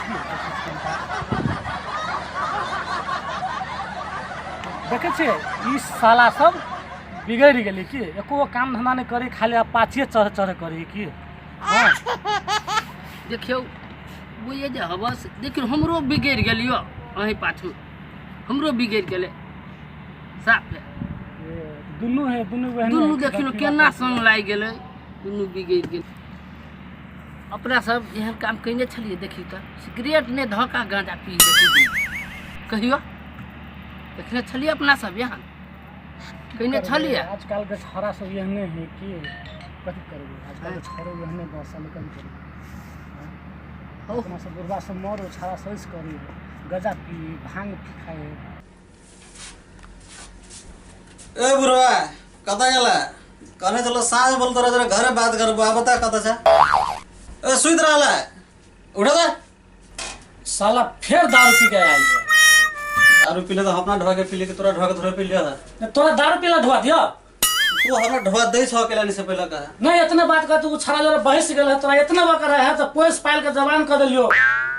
करबै की। देखै छियै ई साला सब बिगड़ि गेलै की, एको गो काम धंधा नहि करी, खाली अपाचिए चढ़ चढ़ करी की। हँ देखियौ बुझे जे हवस, देखियौ हमरो बिगड़ि गेलियो अहीं पाछू, हमरो बिगड़ि गेलै साफ। दुनू है, दुनू बहन दुनू देखियौ केना संग लागि गेलै, दुनू बिगड़ि गेलै। अपना सब एहन काम कयने छलियै? देखी तऽ सिगरेट नहि धऽ कऽ गाँजा पी देखी, कहियो देखने छलियै अपना सब एहन कयने छलियै? आजकल के छोरा सब एहने है कि कथी करबै, आजकल के छोरो एहने बसल, कथी करबै। अपना सब बुढ़बा सब मरो, छोरा सब करी गजा पी, भांग खाए। ए बुढ़वा, कतऽ गेला? कहने चलो साँझ बोल तोरा जरा घरे बात करबो, आ बता कतऽ छ? ए सुति रहल है, उठो त। साला फेर दारू पी के आयल है। दारू पीले तो अपना ढोआ के पीले कि तोरा ढोआ के थोड़ा पी लिया है? तोरा दारू पीला ढोआ दियो? तू हमरा ढोआ दै छौ अकेला नहीं से पहले कहा। नहीं इतने बात कर तू छड़ा जरा बहस गेल है, तोरा इतना बात कर है तो पोस पाइल के जवान कर देलियो।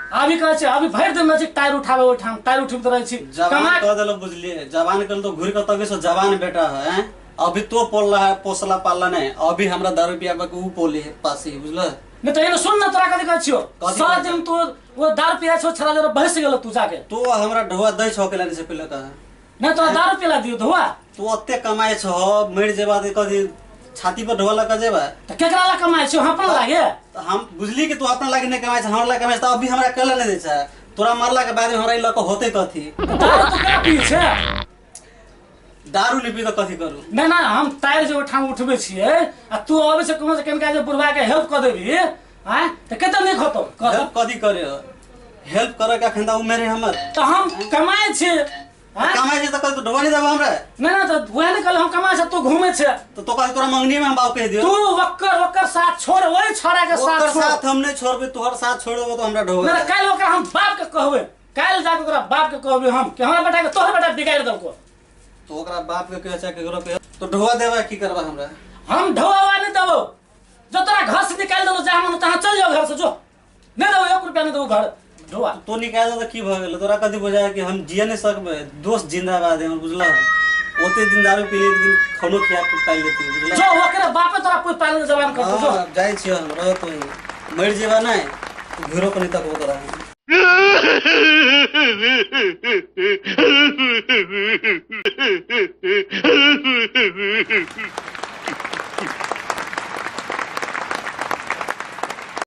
अभी कहै छै अभी भरि दिन छै टायर उठावे, ओहिठाम टायर उठबैत रहै छी। जवान कह देलो बुझलिए, जवान कर तो घुर के तभी से जवान बेटा है, हैं? अभी तो पोल रहा है, पोसला पालला नहीं, अभी हमरा दारू पियाबे के ऊ पोली है पासी, बुझल? नहीं तो एने सुन ना, तोरा कथी कहै छियो? सारा दिन तू वो दारू पिया छौ, छड़ा जरा बहस गेल तू जाके। तो हमरा ढोआ दै छौ अकेला नहीं से पहले कहा। नहीं तोरा दारू पिला दियो धोआ? तू ओते कमाए छौ, मर जेबा त कथी छाती पर ढोआ लगा जेबा? त केकरा ला कमाए छौ, हम अपना लागे? त हम बुझली कि तू अपना लागे नहीं कमाए छौ, हमरा लागे कमाए छौ, त अभी हमरा कला नहीं दै छै। तोरा मरला के बाद में हमरा ई लक होते कथी? दारू तो केना पी छै? दारू नहीं पी त कथी करू? नहीं ना, हम टायर जे ओठाम उठबै छियै आ तू अबै छै कोनो से कनका जे बुढ़वा के हेल्प क देबी आँ त कते नीक होतौ। हेल्प कथी करे? हेल्प करे के अखन त उमेर है हमर। त हम कमाए छियै। कमाए छियै त कथी तू ढोआ नहीं देबा हमरा? नहीं ना, त वएह ने कहलियै हम कमाए छियै, तू घूमै छै। त तो कथी तोरा मंगनी में हम बाप कहि दियो? तू ओकर ओकर साथ छोड़, ओहि छोड़ा के साथ ओकर साथ हम नहीं छोड़बै, तोहर साथ छोड़ देबो त हमरा ढोआ। नहीं, काल्हि ओकरा हम बाप के कहबै, काल्हि जाके ओकरा बाप के कहबै हम कि हमरा बेटा के तोहर बेटा बिगाड़ि देलको। तो ओकरा बाप के कहे चाहे केकरो कहे, तो ढोआ देबा की करबा हमरा? हम ढोआ नहीं देबो, जो तोरा घर से निकालि देलौ जहाँ मन तहाँ चल जाओ घर से, जो नहीं देबो 1 रुपया नहीं देबो घर ढोआ। तो निकाल दे त की भ गेल? तोरा कथी बुझाय कि हम जिए नहीं सकबे? दोस्त जिंदाबाद है हमर, बुझला? ओते दिन दारू पी एक दिन खानो खिया के पाइल देती, बुझला? जो ओकरे बापे तोरा कोई पाइल जवान कर जो। हां जाय छियो हम, रह तो मर जेबा नहीं तो घुरो के नहीं तकबो तोरा।